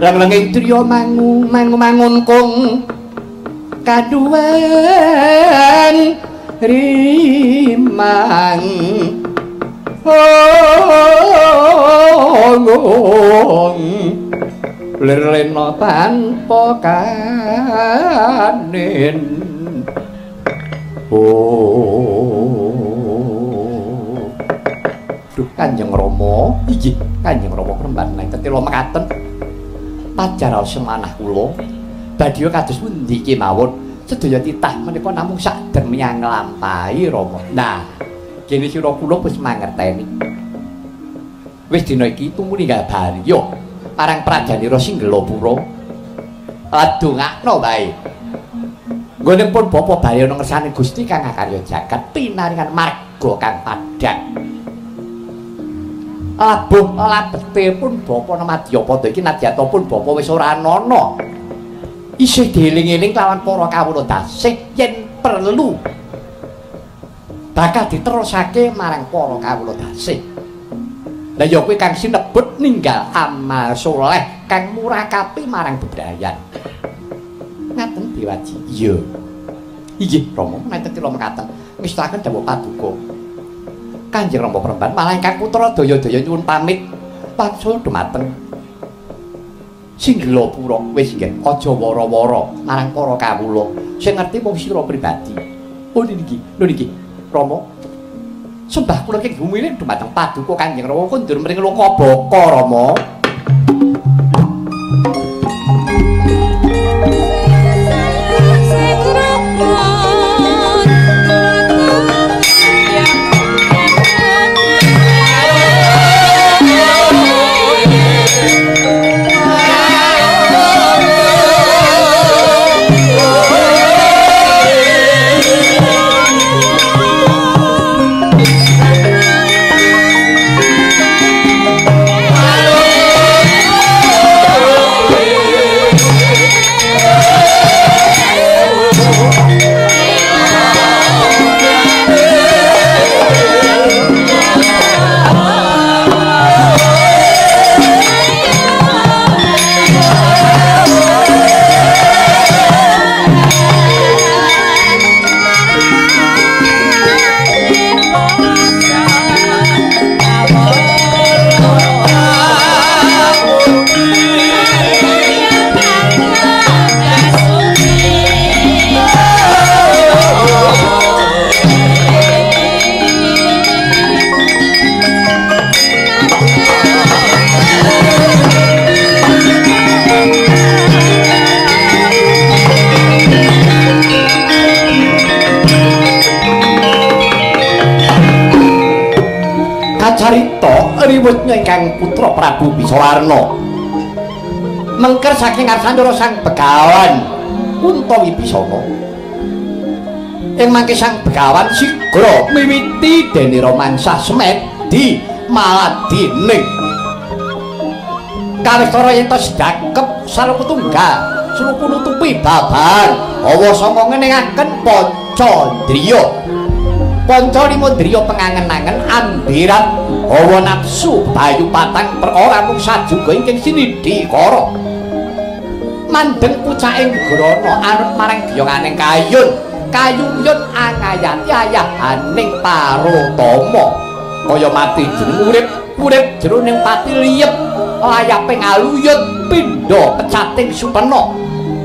Leng-lenging driya mangu mangu mangunkung kaduwen rimang ong lir-lena tanpa kanin. Oh, duh Kanjeng Rama, inggih Kanjeng Rama Premban nang tetela mekaten pajar semanah kula badhe kados pundi kemawon sedaya titah menika namung sak dermiyang nglampahi Rama. Nah, kene sira kula wis mangerteni. Wis dina iki tumuli ninggal barya marang Prajanira Singgelapura. Ladongakno wae. Nggone pun Bapa Bayana ngersane Gusti kang akarya jagat pinaringan marga kang padhang. Labuh labete pun Bapa Madyapada iki nadyan pun Bapa wis ora ana. Isih dieling-eling kelawan para kawula dasih yen perlu bakal diterusake marang para kawula dasih. Lah ya kuwi kang sinebut ninggal amal soleh kang murakapi marang bebrayan. Ngaten Dewaji. Iya. Inggih Rama, menawi tetila mekaten ngestakaken dawuh paduka. Kanjeng Rama Premban malah ingkang putra daya-daya nyuwun pamit wangsul dumateng Singgelapura. Wis nggih, aja wara-wara marang para kawula. Sing ngerti mung sira pribadi. Oh niki, lho niki, Rama. Sembah kula iki gumiling dumateng paduka Kanjeng Rama kondur mring Lokabaka, Rama. Kacarita riwutnya ingkang putra Prabu Bisawarna mengker saking ngarsane Sang Begawan Kunta Wibisana. Ing mangke Sang Begawan sigra miwiti dene romansah semedi maladining kawistara yen tos dakep saluku tunggal sluku nutupi babahan hawa sanga ngeningaken pancandriya. Panca limandriya pengangen-angen ambirat hawa nafsu bayu patang perkara mung sajuga ingkang sinidhikara. Mandeng pucaking grana anut marang giyonganing kayun, kayuyun angayati ayahaning parutama. Kaya mati jroning urip, urip jroning pati liyep, layape ngaluyut pindha pecating supena.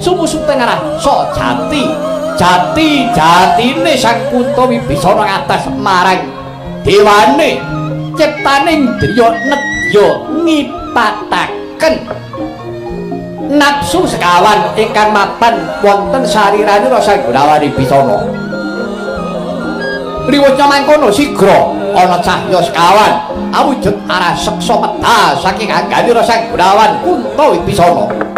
Sumusuping rasa jati. Jati jatine Sang Kunta Wibisana ngatas marang dewane ciptaning driya nedya ngipataken nafsu sekawan ingkang mapan wonten sariranira Sang Gunawan Wibisana. Riwutnya mangkono sigra ana cahya sekawan awujud arah seksa medal saking angganira Sang Gunawan Kunta Wibisana.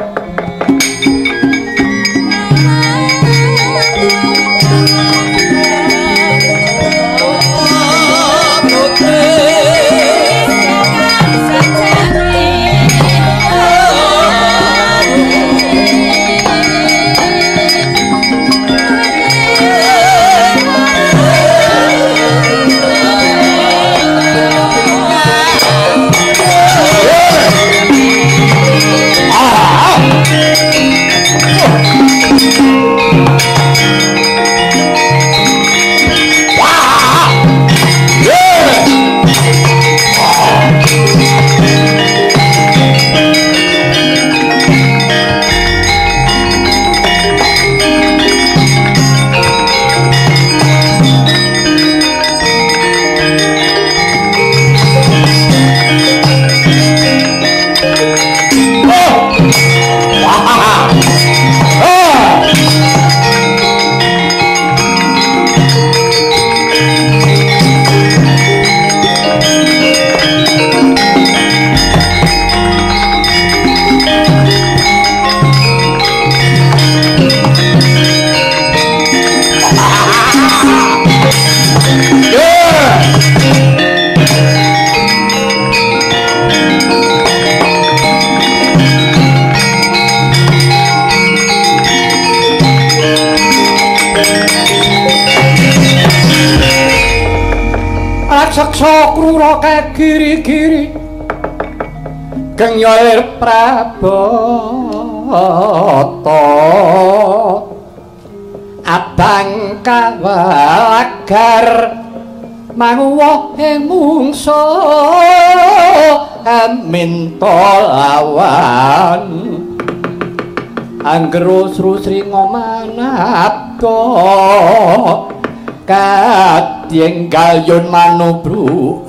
Raseksa krura kagiri-giri Gengyair Prabata abang kawalagar manguwuh ing mungsa minta lawan angger srusri ngomanabda kadyeng galyun manubru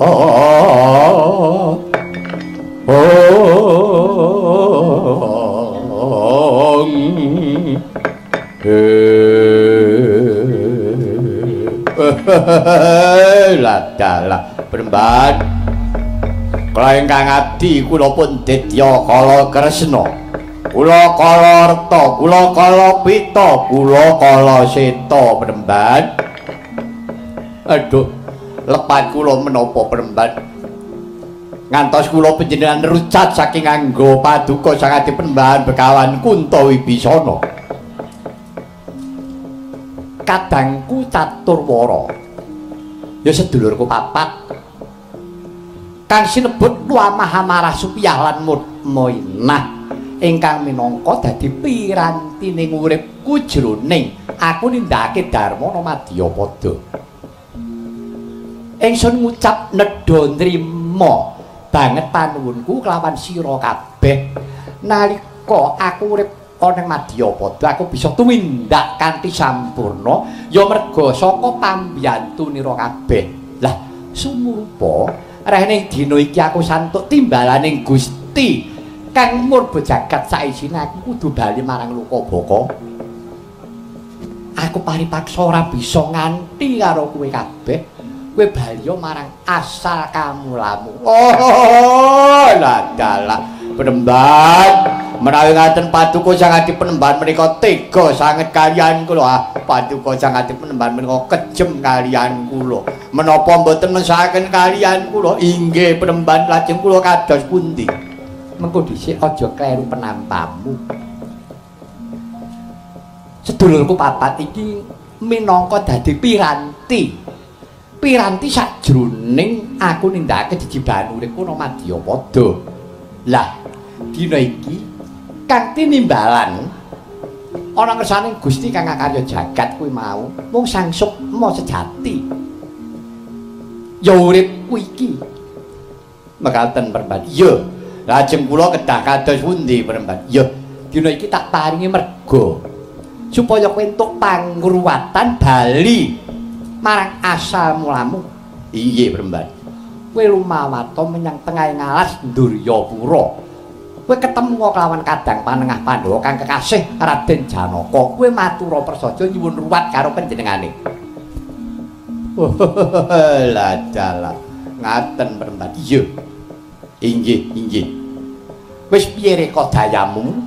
Ladalah Bremban kula ingkang abdi kula pun Ditya Kala Kresna kula kala arta kula kala pita kula kala seta Bremban. Aduh lepat kula menapa Bremban ngantos kula panjenengan rucat saking anggo paduka sang adi Penembahan Begawan Kunta Wibisana. Kadangku Caturwara ya sedulurku papat kang sinebut Wamahamarah Supiyah lan Mutmainah ingkang minangka dadi pirantining uripku jroning aku nindakake dharma madyapada. Ingsun ngucap nedha nrima banget panuwunku kelawan sira kabeh nalika aku urip ana ing madyapada aku bisa tumindak kanthi sampurna ya merga saka pambiyantunira kabeh. Lah sumurupa rehne dina iki aku santuk timbalaning Gusti kang murba jagat saisine aku kudu bali marang Lokabaka. Aku paripaksa ora bisa nganti karo kowe kabeh. Kowe bali marang asal kamulamu. Oh, ladalah Penemban menawi ngaten paduka sang adi Penemban menika tega sanget kaliyan kula. Ah, paduka sang adi Penemban menika kejem kaliyan kula. Menapa mboten mesakaken kaliyan kula? Inggih Penemban, lajeng kula kados pundi? Mengko dhisik aja kleru penampamu. Sedulurku papat iki minangka dadi piranti. Piranti sajroning aku nindakake jejibahan uripku nang madyapada. Lah, dina iki kang tinimbalan ana ngersane Gusti kang akarya jagat kuwi mau mung sang sukma sejati. Ya uripku iki. Mekaten Penemban. Iya, lajeng kula kedah kados pundi Penemban? Ya, dina iki tak paringi merga supaya kowe entuk pangruwatan bali marang asal mulamu. Inggih Penemban. Kowe lumawata menyang tengahing alas Duryapura. Kowe ketemu kelawan kadang panengah Pandhawa kang kekasih Raden Janaka. Kowe matura prasaja nyuwun ruwat karo panjenengane. Lah dalah. Ngaten Penemban. Iya. Inggih, inggih. Wis piye reka dayamu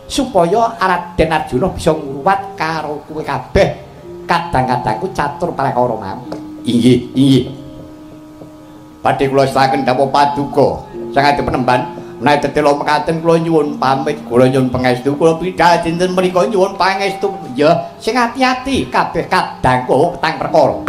supaya Raden Arjuna bisa ngruwat karo kowe kabeh? Kadang-kadangku catur prakara mau. Inggih, inggih. Badhe kula setaken dawuh paduka sang adi Penemban menawi tetela mekaten kula nyuwun pamit, kula nyuwun pangestu, kula pidha dinten menika nyuwun pangestu. Ya, sing ati-ati kabeh kadangku petang perkara.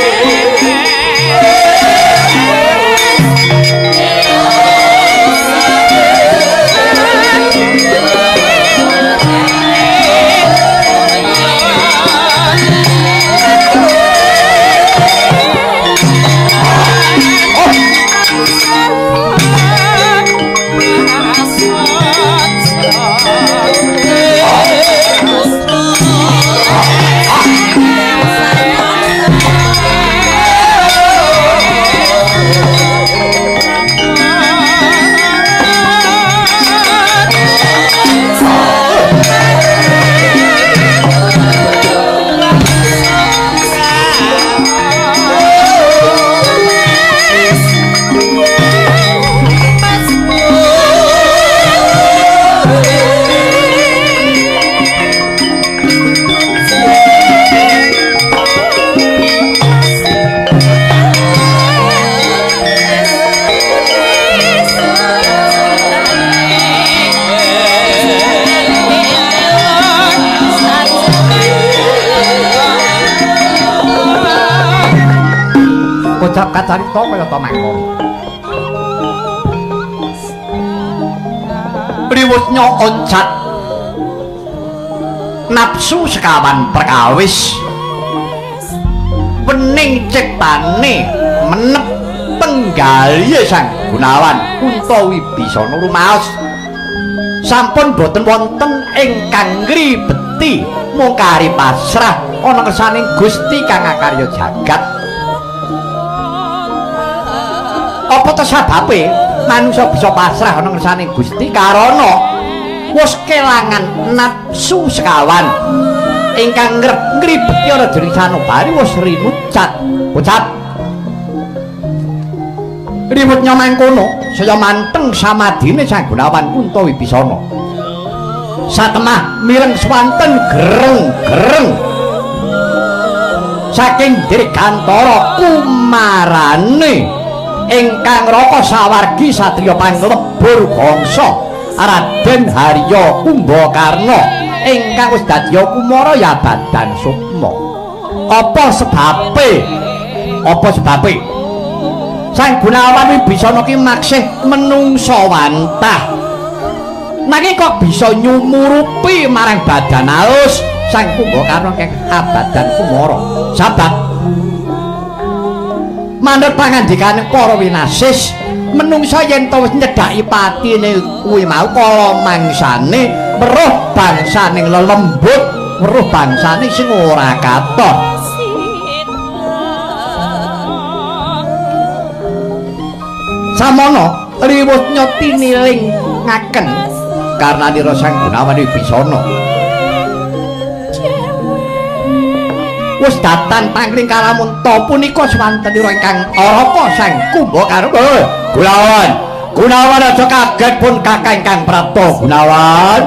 Wes. Carita kaya ta mangkono. Riwutnya oncat nafsu sekawan perkawis wening ciptane menep penggalihe Sang Gunawan Kunta Wibisana rumaos sampun boten wonten ingkang ngribeti mung kari pasrah ana kersaning Gusti kang akarya jagat. Apa ta sababe manungsa bisa pasrah ana ngersaning Gusti? Karana wis kelangan nafsu sekawan ingkang ngribeti ana dening sanubari wis rinucat ucap. Riwutnya mangkono saya manteng samadine Sang Gunawan Kunta Wibisana. Satemah mireng swanten gereng-gereng saking dirgantara kumarane ingkang raka sawargi satriya panglebur bangsa Raden Harya Kumbakarna ingkang wis dadi kumara ya badan sukma. Apa sebabe? Apa sebabe? Sang Gunawan Wibisana ki maksih menungsa wantah. Nanging kok bisa nyumurupi marang badan alus Sang Kumbakarna kang abadan kumara. Sabab manut pangandikane para winasis, menungsa yen to wis nyedhaki patine kuwi mau kala mangsane weruh bangsane lelembut, weruh bangsane sing ora katon. Samono riwutnya tiniling ngaken karna nira Sang Gunawan Wibisana wis datan pangling kalamunta punika swantenira ingkang araka Sang Kumbakarna. Gunawan, Gunawan aja kaget pun kakang ingkang prapta Gunawan.